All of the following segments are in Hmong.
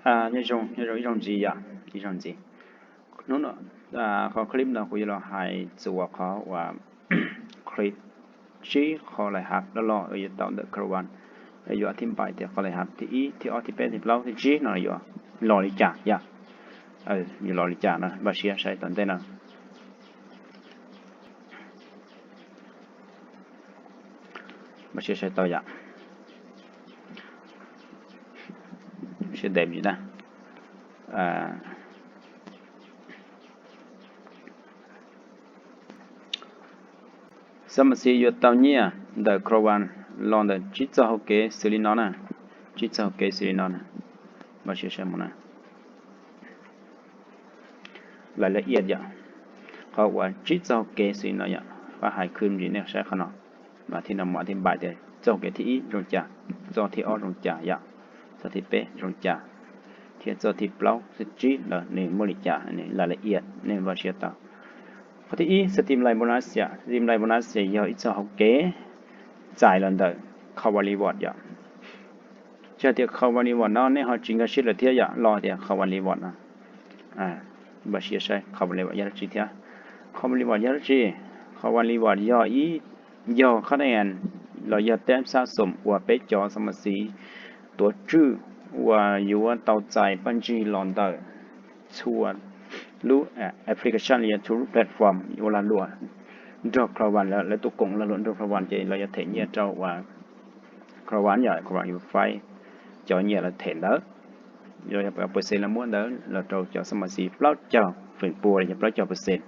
Nyob zoo, nyob zoo ib zaug ntxiv yom, ib zaug ntxiv. Hnub no, qhov clip no kuv yuav los hais txuas qhov uas clip tsib qhov lais hav loj loj yuav tau ntawm Cloud One. Yuav thib npaim tias qhov lais hav thib ib, thib ob, thib peb, thib plaub, thib tsib no yuav los li cas yom. Yuav los li cas no, npaj siab saib tom ntej no. Npaj siab saib tau yom. Siab ntev ntsis na. Xab mas xis yuav tau nyiaj ntawm Cloud One los ntawm tsib txoj hauv kev xws li no na. Tsib txoj hauv kev xws li no na. Npaj siab saib mus na. Lais la ias yom, qhov uas tsib txoj hauv kev xws li no yom, pab hais khwb ntsis nej saib qhov no. Mas thib no mas thib npaim tias txoj hauv kev thib ib zoo cas, txoj thib ob zoo cas yom, txoj thib peb zoo cas, thiab txoj thib plaub thib tsib ntawd nws muaj li cas, nws lais la ias nej npaj siab tau. Qhov thib ib, Steemline Bonus yom, Steemline Bonus yog ib txoj hauv kev txais los ntawm Cloud One Reward yom. Tsis hais tias Cloud One Reward no nej ho tsis nkag siab lawm thiab yom, los tias Cloud One Reward no. Npaj siab saib Cloud One Reward yog dab tsi thiab. Cloud One Reward yog dab tsi? Cloud One Reward yog ib, yog qhab daj los yog tab sab xom uas peb cov xab mas xis tuav tswj uas yuav tau txais paj ntsig los ntawm txhua lub application los yog txhua lub platform ua lag luam nrog Cloud One, lawv tus koom lag luam nrog Cloud One ces lawv yuav them nyiaj rau uas Cloud One yom, Cloud One yuav faib cov nyiaj lawv them ntawd, yog percent lawv muab ntawd los rau cov xab mas xis plaub caug feem pua los yog plaub caug percent.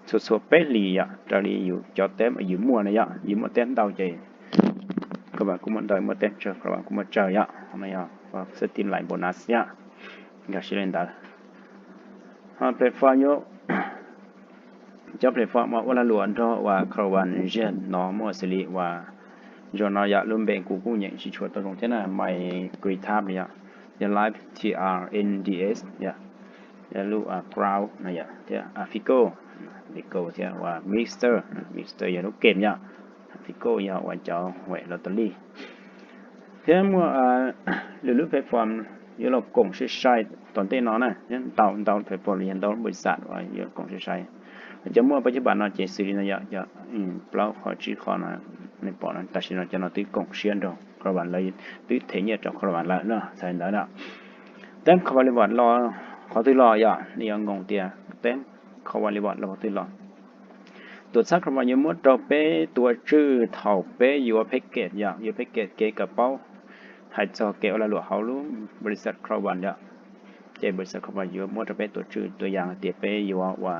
Txhua txhua peb hlis yom, raws li yus cov tab yus muaj no yom, yus muaj tab ntau ces Cloud One kuj muaj ntau, muaj tab tsawg Cloud One kuj muaj tsawg yom. Qhov no yog Steemline Bonus yom, nkag siab li ntawd. Ho platform yuav, cov platform uas ua lag luam nrog uas Cloud One ziag no muaj xws li uas zoo no yom, lub npe kuv kuj nyeem tsis tshua tau zoo thiab na, MicroTrads yom, yog Live T R N D S yom, yog lub Ground no yom, thiab Afigo, Afigo thiab uas Mixer, Mixer yog lub game yom, Afigo yog uas cov huam lottery. Thiab muaj lwm lub platform yuav los koom sai sai tom ntej no na, thiab ntau ntau platform los yog ntau npaum li xas uas yuav koom sai sai. Cov muaj pab cub pam no ces xws li no yom, cov plaub qhov tsib qhov no nej pom no, tam sim no cov no twb koom siab nrog Cloud One, lawv twb them nyiaj rau Cloud One lawm no, txhais ntawd na. Tab Cloud One Reward los qhov twg los yom, nej yuav nkoos tias tab Cloud One Reward los qhov twg los. Tuam txhab Cloud One yuav muab rau peb tuav tswj thaum peb yuav package yom, yuav package kev kawm paub hais txog kev ua lag luam hauv lub npau li xas Cloud One yom. Ces npau li xas Cloud One yuav muab rau peb tuav tswj, tua yas hais tias peb yuav ua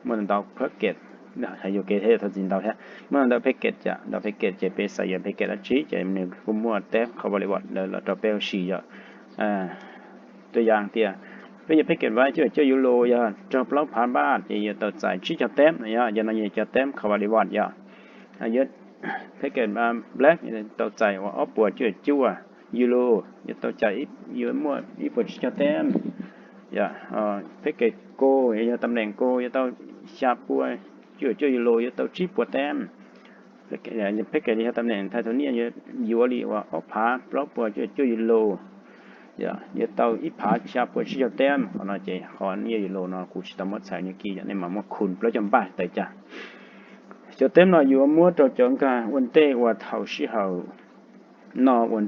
muaj ntau package, yuav kev thiab yuav thov txim ntau thiab, muaj ntau package yom, ntau package ces peb xav yuav package dab tsi ces nws kuj muaj tab Cloud One Reward ntawd los rau peb ua si yom. Tua yas tias peb yuav package vas cuaj cuaj yus lus yog raug plaub phav npaj ces yuav tau txais tsib caug tab no yom, yog no yog cov tab Cloud One Reward yom. Yuav package black tau txais uas ob puas cuaj cuaj yus lus, yuav tau txais, yuav muaj ib puas tsib caug tab. Yog package gold yog tam neem gold yuav tau xya puas cuaj cuaj yus lus, yuav tau tsib puas tab. Package yog tam neem titanium yuav li uas ob phav plaub puas cuaj cuaj yus lus, yuav tau ib phav xya puas tsib caug tab. Qhov no ces qhov nyiaj yus lus no kuv tsis tau muab txhais nyiaj kis yom, nej mam muab khun plaub caug npaj tawm cas. Cov tab no yuav muab rau cov nkag ua ntej uas thaum sij hawm no uas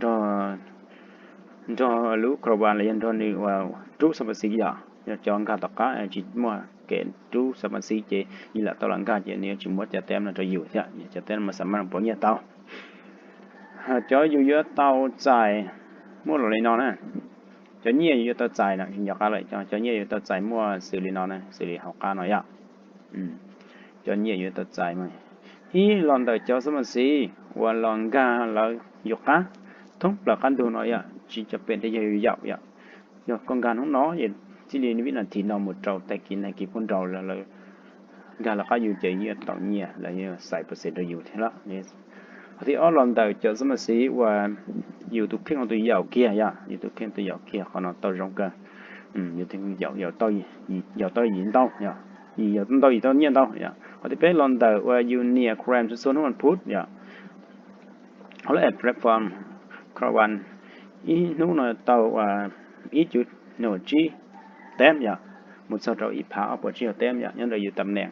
nrog lub Cloud One los yog nrog nws uas rub xab mas xis yom, yog cov nkag tom qab tsis muaj kev rub xab mas xis ces yus lam tau los nkag ces nws yuav tsis muab cov tab no rau yus thiab, cov tab no mas xam maj pauv nyiaj tau. Cov yus yuav tau txais muaj los li no na, cov nyiaj yus yuav tau txais no, nco qab lawm, cov nyiaj yuav tau txais muaj xws li no na, xws li hauv qab no yom. Cov nyiaj yuav tau txais mas ib los ntawm cov xab mas xis uas los nkag lawv yus qab thoob plaws qab ntug no yom, tsis cov pem tej yog yus yaum yom. Yog koj nkag hnub no ces txij li vib nas this no mus rau tag kis nag kis puag nraud lawv nkag los qab yus ces yuav tau nyiaj, lawv yuav xais percent rau yus thiab lawm. Qhov thib ob los ntawm cov xab mas xis uas yus tus kheej tus yaum kiag yom, yus tus kheej tus yaum kiag qhov no tau zoo kawg. Yus tus kheej yaum, yaum tau yim ntau, yim yaum ntau yim tau nyiaj ntau yom. Qhov thib peb los ntawm uas yus nias Chrome txhua txhua hnub vas phuv yom. Hauv lub app platform Cloud One ib hnub no tau uas ib cuv nees nkaum tsib teeb yom, mus txog rau ib phav ob puas tsib caug teeb yom, nyob ntawm yus tam neem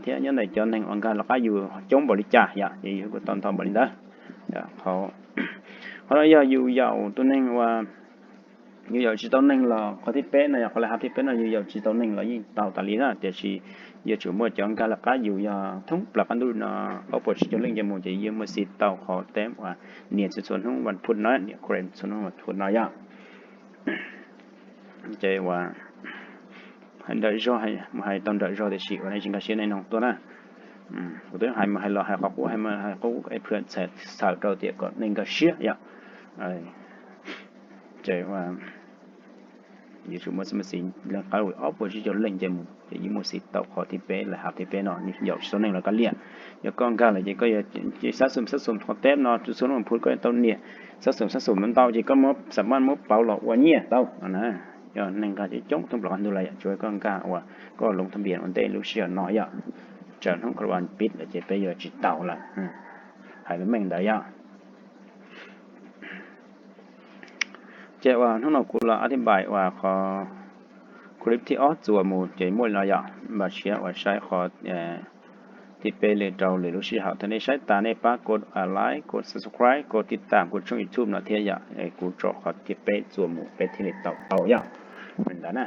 thiab nyob ntawm cov neeg uas nkag los qab yus coob npaum li cas yom, ces yus kuj tau ntau npaum li ntawd. Qhov no yog yus yaum tus neeg uas yus yaum tsis tau neeg los qhov thib peb no yog qhov lawv hais thib peb no yus yaum tsis tau neeg los yeej tau tas li na, tiam sis yuav tsum muaj cov nkag los qab yus yog thoob plaws qab ntuj no ob puas tsib caug leej nce mus ces yeej muaj xij tau qhov teeb uas nias txhua txhua hnub vas phuj no, nias khuam txhua hnub vas phuj no yom. Ces uas hais nrawm zog, mus hais tau nrawm zog tiam sis uas nej tsis nkag siab nej noog tuaj na. Kuv twb hais mus hais los hais qhov qub, hais mus hais qub es phwm xaws rau tias kom nej nkag siab yom. Ces yuav tsum muaj xib mas xis leej qab ob puas tsib caug leej nce mus ces yeej muaj xij tau qhov thib peb lawv hais thib peb no, yaum tsis tau neeg los kav liam. Yog koj nkag lawm ces koj yuav xab xum xab xum qhov teb no txhua hnub vas phuj koj yuav tau nias xab xum xab xum ntau ces koj muab xam maj muab pauv los ua nyiaj tau no na. Yog neeg nkag coob coob thoob plaws qab ntuj lawm yom, tsuav koj nkag uas koj loo thaj npias ua ntej lub sij hawm no yom, tsaws hnub koj vas pib lawm ces peb yuav tsis tau lawm. Hais meej meej ntawd yom. Ces uas hnub no kuv los a thib npais uas qhov clip thib ob txuas mus ces muaj li no yom, npaj siab uas saib qhov thib peb li rau lwm lub sij hawm. Thaum nej saib tas nej pab kov like, kov subscribe, kov tiv tam kuv tshooj YouTube no thiab yom, kuv tso qhov thib peb txuas mus peb thiaj li tau tau yom. Li ntawd na.